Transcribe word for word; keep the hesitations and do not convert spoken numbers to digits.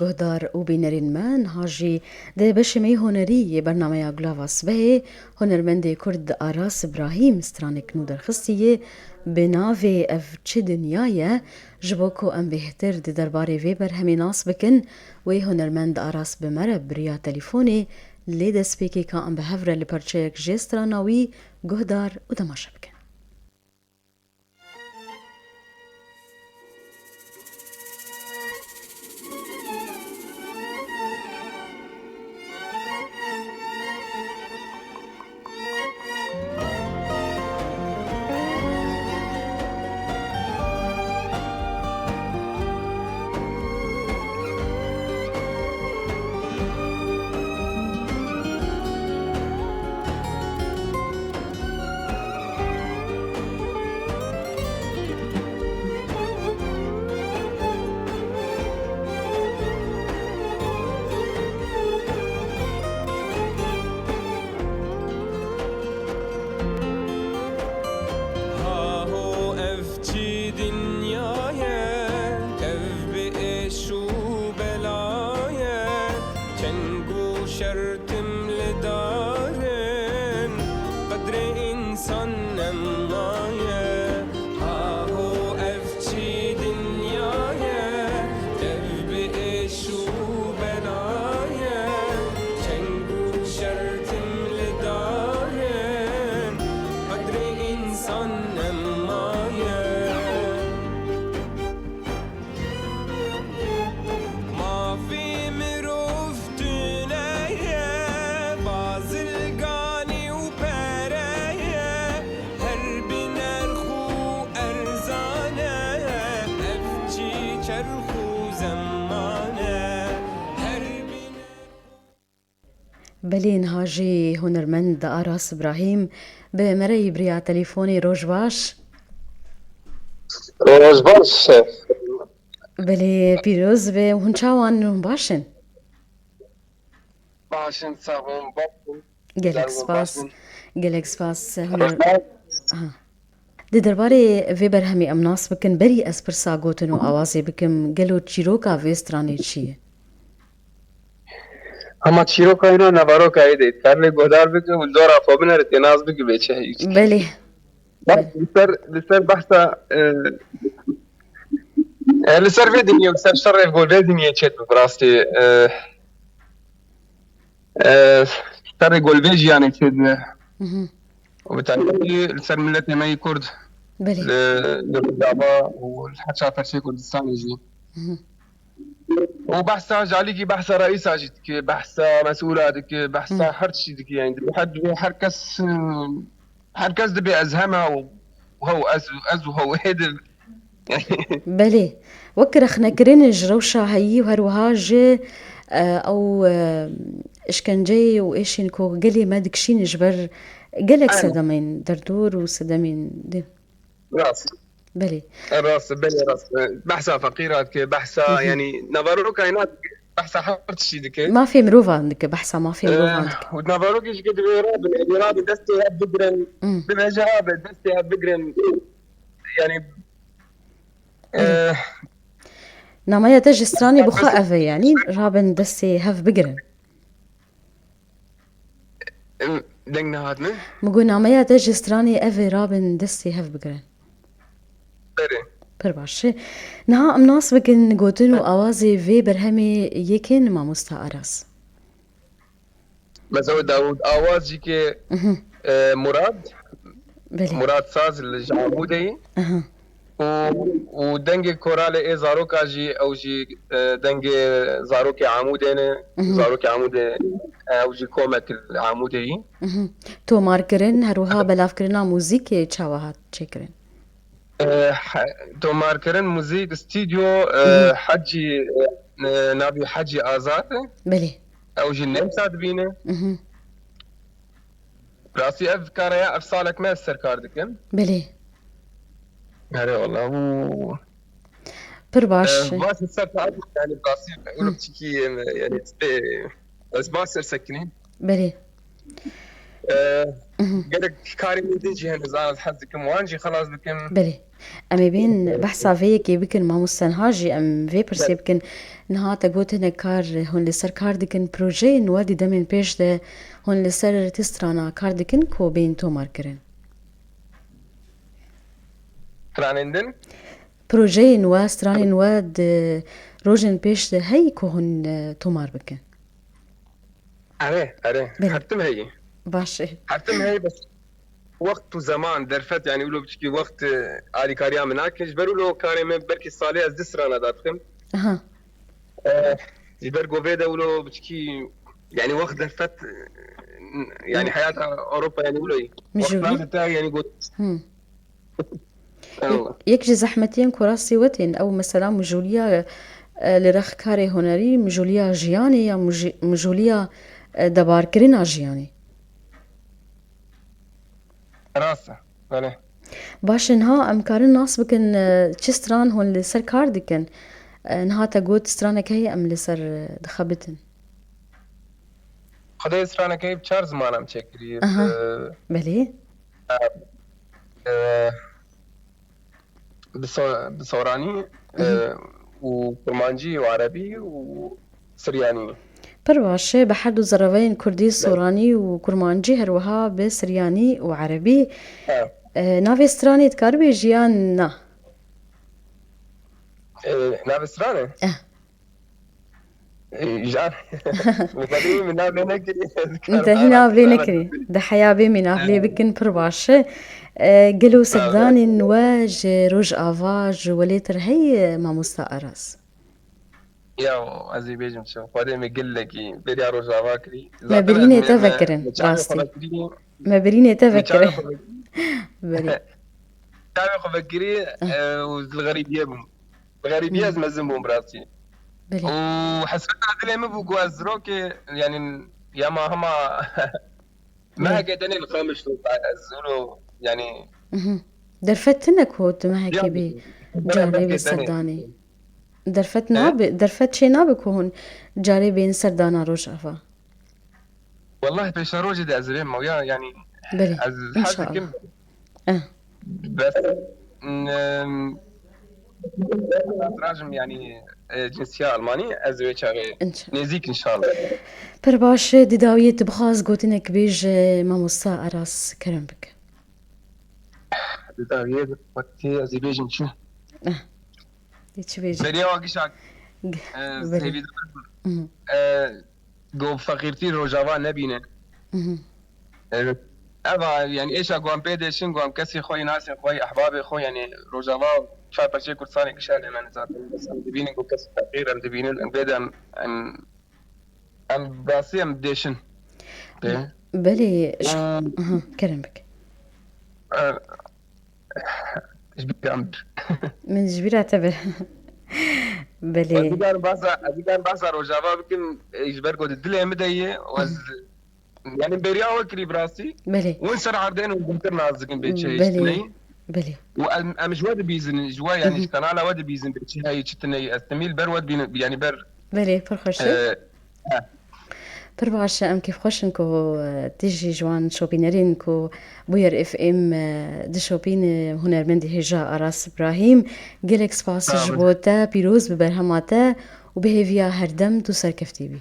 Guhdar û bînerên me, niha jî di beşê me yê hunerî yê bernameya Gulava Sibehê, hunermendê Kurd Aras Îbrahîm stranek nû derxistî yê bi navê Ev Çi Dinya Ye? Ji bo ku em bêhtir di derbarê vê berhemê nas bikin, wê hunermend Aras bi me re bi riya telîfonê lê destpêkê ka em bi hev re li parçeyek jê strana wî guhdar û temaşe bikin. Haho ev çi dinya ye, ev bi êş û bela ye, çeng û şer tim li dar in, qedrê însan nemaye. Aho ev çi dinya ye, ev bi êş û bela ye, çeng û şer tim li dar in, qedrê însan nemaye. Mafê mirov tune ye, bazilganî û pere ye, her bi nerx û erzan e, ev çi çerx û zeman e, her bi nerx û Belê, niha jî hunermend Aras Îbrahîm bi me re yî bi riya telîfonê. Roj baş. Roj baş. Belê, pîroz be. Hûn çawan in? Hûn baş in? Baş in, sax in, baş in. Gelek spas. Gelek spas, huner-, aha. Di derbarê vê berhemê em nas bikin, berî ez pirsa gotin û awazê bikim, gelo çîroka vê stranê çi ye? Hema çîroka wina nevaroka êdî ye. Karê guhdar bike û dora xwe binere, tê nas bike bê çi heyî. Belê. Bas, li ser, li ser behsa, e, e, li ser vê dinyê, li ser şerê gol vê dinyê çêdibe bi rastî. E, e, şerê gol vê jiyanê çêdibe. Mhm. Û bi taybetî li ser miletê me yê Kurd, Belê. li, li Rojava û li her çar perçeyê Kurdistanê jî. Mhm. Û behsa ji alîkî behsa reîsa jî dike, behsa mesûla dike, behsa Mhm. her tiştî dike. Yani dibê her, dibê her kes, her kes dibê ez heme û hew ez, ez û hew êdî. Belê. Wek rexnekirin ji rewşa heyî û her wiha ji, e, ew, e, îşkenceyê û êşên ku gelê me dikişîne ji ber gelek Aynen. sedemên derdor û sedemên din. Rast. Belê. E, rast, belê rast. E, behsa feqîra dike, behsa, Hı hı. yani, nevaroka îna dike, behsa her tiştî dike. Mafê mirovan dike, behsa mafê E, mirovan dike. û nevarokê jî ke divê rabin, divê rabin destê hev bigirin, Hı. divê ji hev destê hev bigirin. Yani, Belê. e, Nameya te ji stranê bi xwe ev e, yanî rabin destê hev bigirin. Em, deng nehat min? Min got nameya te ji stranê ev e, rabin destê hev bigirin. Berê. Pir baş e. Niha em nas bikin gotin û awazê vê berhemê yê kê ne mamosta Aras? Mesela Dawud Awaz jî ke, Mhm. e, Murad. Belê. Murad Saz li ji Amûdê ye. Aha. Û, û dengê koralê ê zaroka jî, ew jî, e, dengê zarokê Amûdê ne. Mhm. Zarokê Amûdê, ew jî komek li Amûdê ye. Mhm. Tomarkirin, her wiha belavkirina muzîkê çawa hat çêkirin? E, he-, tomarkirin muzîk, stûdyo, e, Mhm. Hecî, e, e, navî Hecî Azad e. Belê. Ew jî Nemsa dibîne. Mhm. Rastî ev kara ya, ev salek me ez ser kar dikim. Belê. Erê wala, û, Pir baş. e, baş ser kar, yani rastî, Hı. û çikî, em, yani, e, ez baş ser sekinî. Belê. E, Gelek karên din jî hene, ez hez dikim wan jî xelas bikim. Belê. Em ê bên behsa vê yekê bikin, mamoste, niha jî em vê pirsê bikin. Niha te got hinek kar hûn li ser kar dikin, projeyên we di demên pêş de hûn li ser ti strana kar dikin ku bên tomar kirin? Stranên din? Projeyên we, stranên we di rojên pêş de heyî ku hûn, e, tomar bikin? Erê, erê. Belê. Her tim heyî. Baş e. Her tim heyî, bes wext û zeman, derfet, yanî wilo biçikî wext, e, alîkariya min nake. Ji ber wilo karê min belkî salê ez du strana dadikim. Aha. E, ji ber govê de wilo biçikî, yanî wext derfet, e, yanî heyata Ewropa, yanî wilo yî. Wext Mijûlî? Nade te, yanî got. Hmm. Eyvallah. Yek, yek ji zehmetiyên ku rastî we tên, ew mesela mijûliya, e, li rex karê hunerî, mijûliya jiyanê ya mijû-, mijûliya, e, debarkirina jiyanê? Rast e, belê. Baş e, niha em karin nas bikin, e, çi stran hûn li ser kar dikin? E, niha te got stranek heye em li ser, e, dixebitin. Xwedê stranek heye bi çar ziman em çêkirî. Aha. E, belê. E, e, bi so-, bi soranî, e, û kurmancî û erebî û siryanî. Pir baş e, bi her du zereveyên kurdî, soranî û kurmancî, her wiha bi siryanî û erebî. Ha. E, navê stranê dikaribê jî yan na? E, navê stranê? Eh. Jan, min xwedî min nav lê nekirî. Min te hî nav lê nekirî. Di heya bê min nav lê bikin, pir baş e. E, gelo serdanên we ji Rojava, ji welêtir heye, mamosta Aras? Ya, ez ê bêjim çi. Xwedê min gelekî beriya Rojava kirî. Me birînê te vekirin, rastî. Me birînê te vekirin. Belê. Çavê xwe vekirî, e, û li xerîbiyê bûm. Bi xerîbiyê ez mezin bûm, bi rastî. Belê. Û hesreta dilê min bû ku ez zirokê, yanî, ya ma hema mehekê tenê li Qamişlo, ez zûro, yanî. Mhm. Derfet tune ku tu mehekê bî carê bê serdanê. Derfet nabe, derfet çê nabe ku hûn carê bên serdana Rojava? Wellahî pêşerojê de ez ê bêm mawya, yanî ez hez dikim. Eh. Bes, em, rajim, yanî, e, cinsiya Almanî, ez ê wê çaxê nêzîk, înşallah. Pir baş e, di dawiyê tu bixwaz gotinek bêje, mamosta Aras, kerem bike. Di dawiyê wextê ez ê bêjim çi? Eh. Dê çi bêjim? Beriya wa gişa, e, belê. Hêvîdar bûm. Mhm. E, Go feqîrtî Rojava nebîne. Mhm. E, ev a, yanî êşa ku em pê dêşin, ku em kesê xwe yî nasên xwe yî ehbabê xwe, yanî Rojava çar perçeyê Kurdistanê gişa lê me zaten. Bes em dibînin ku kesê feqîr em dibînin, em vê de em, em, em rastî em dêşin. Pê. Belê, aha, kerem bike. E, Ji bîra min bir. Min ji bîra te bir. Belê. Ez dikarim behsa, ez dikarim behsa Rojava bikim, e, ji ber ku di dilê min de ye, û ez, yanî beriya we kirî bi rastî. Belê. Win ser erdên û bintir nas dikin bê çi heye, çi tune ye. Belê. Û em, em ji we dibîzin, ji we, yanî ji kanala we dibîzin bê çi heye, çi tune ye. Ez timî li ber we dibînim, yanî ber. Belê, pir xweş e. E, Pir baş e, em kêfxweş in ku, e, tu jî ji wan şopînerên ku Bûyer F M, e, dişopîne, hunermendê hêja Aras Îbrahîm. Gelek spas ji bo te, pîroz bi berhema te û bi hêviya herdem tu serkeftî bî.